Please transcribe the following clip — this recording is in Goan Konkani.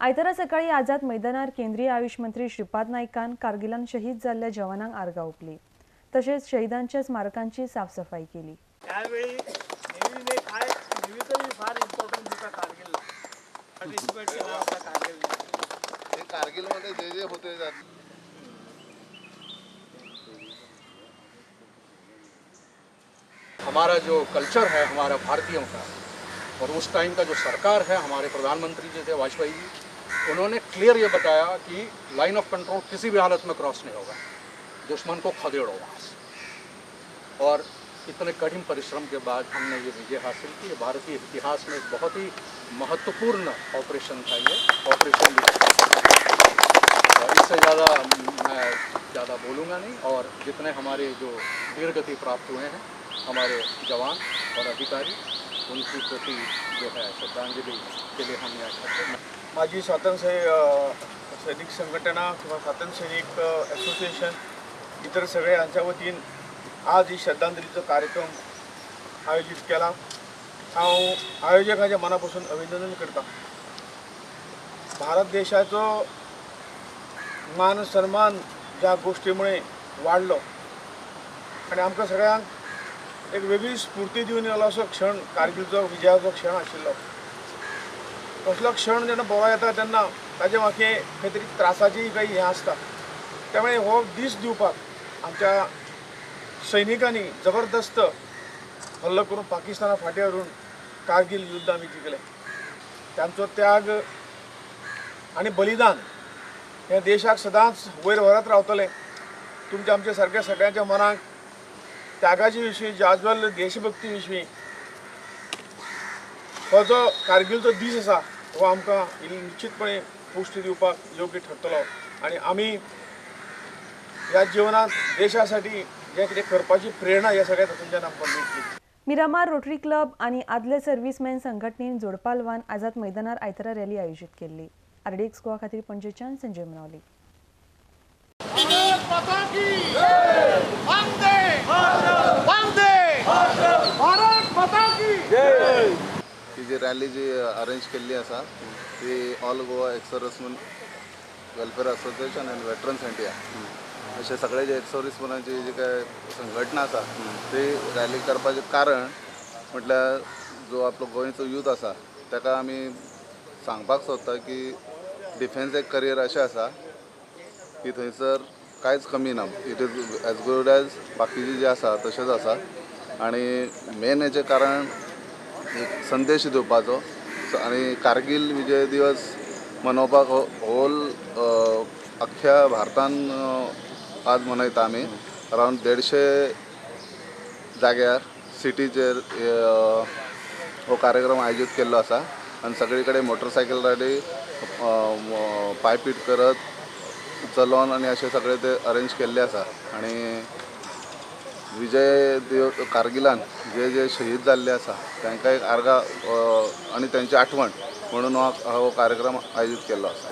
आयतारा सकाळी आझाद मैदानार केंद्रीय आयुष मंत्री श्रीपाद नायकान कारगिलान शहीद जाल्ल्या जवानांक आर्गां ओंपली, तशेंच शहीदांच्या स्मारकांची साफसफाई केली। त्यावेळी नेव्हीने काय नेव्हीचंही फार इम्पॉर्टन्स होता कारगिलला, पार्टिसिपेट केला होता कारगिलला। ते कारगिलमध्ये जे जे होते हमारा जो कल्चर है हमारा भारतीयों का, और उस टाइम का जो सरकार है हमारे प्रधानमंत्री जी थे वाजपेयी जी, उन्होंने क्लियर ये बताया कि लाइन ऑफ कंट्रोल किसी भी हालत में क्रॉस नहीं होगा, दुश्मन को खदेड़ो वहाँ से। और इतने कठिन परिश्रम के बाद हमने ये विजय हासिल की। ये भारतीय इतिहास में एक बहुत ही महत्वपूर्ण ऑपरेशन था, ये ऑपरेशन विजय। इससे ज़्यादा मैं ज़्यादा बोलूँगा नहीं। और जितने हमारे जो वीरगति प्राप्त हुए हैं हमारे जवान और अधिकारी, उनकी प्रति जो है श्रद्धांजलि के लिए हम यहाँ इकट्ठे हैं। माजी स्वातंत्र्य सैनिक संघटना किंवा स्वातंत्र्य सैनिक असोसिएशन इतर सगळे यांच्या वतीन आज ही श्रद्धांजलीचो कार्यक्रम आयोजित केला। हांव आयोजकांच्या मनापासून अभिनंदन करता। भारत देशाचो मान सन्मान ज्या गोष्टीमुळे वाडलो आनी आमकां सगळ्यांक एक वेगळी स्फूर्ती दिवन येयलो असो क्षण कारगिलचो विजयाचो क्षण आशिल्लो। कसलो क्षण जेन्ना बरो येता तेन्ना ताजे मागे खंय तरी त्रासाची काही हें आसता। त्यामुळे हो दीस दिवपाक आमच्या सैनिकांनी जबरदस्त हल्लो करून पाकिस्ताना फाटी हाडून कारगिल युद्ध आमी जिखलें। तांचो त्याग आनी बलिदान हें देशाक सदांच वयर व्हरत रावतलें। तुमच्या आमच्या सारक्या सगळ्यांच्या मनाक त्यागाचे विशीं जाज्वल देशभक्ती विशीं हो जो कारगिलचो दीस आसा हो आमकां निश्चितपणे पुष्टी दिवपाक योग्य ठरतलो आनी आमी ह्या जिवनात देशासाठी जे कितें करपाची प्रेरणा ह्या सगळ्या तातूंतल्यान आमकां मेळटली। मिरामार रोटरी क्लब आनी आदले सर्व्हिसमॅन संघटनेन जोडपालवान आझाद मैदानार आयतारा रॅली आयोजीत केल्ली। आरडीएक्स गोवा खातीर पणजेच्यान संजय मनावली। ही जी रॅली जी अरेंज केल्ली आसा ती all Goa ex serviceman welfare association and veterans India अशे सगळे जे एक्स सर्व्हिसमॅनाची जी काय संघटना आसा ती रॅली करपाचें कारण म्हटल्यार जो आपलो गोंयचो यूथ आसा ताका आमी सांगपाक सोदता की डिफेन्स एक करियर अशें आसा की थंयसर कांयच कमी ना, it is as good as बाकीचे जे आसा तशेंच आसा। आनी मेन हेचें कारण एक संदेश दिवपाचो आनी कारगिल विजय दिवस मनोवपाक होल अख्ख्या भारतान आज मनयता आमी। अरावंड 150 जाग्यार सिटीचेर हो कार्यक्रम आयोजीत केल्लो आसा आनी सगळे कडेन मोटरसायकल रायडी पायपीट करत चलोवन आनी अशें सगळें ते अरेंज केल्लें आसा। आनी विजय दिवस कारगिलान जे जे शहीद जाल्ले आसा तांकां एक आर्गां आनी तांची आठवण म्हणून हो कार्यक्रम आयोजीत केल्लो आसा।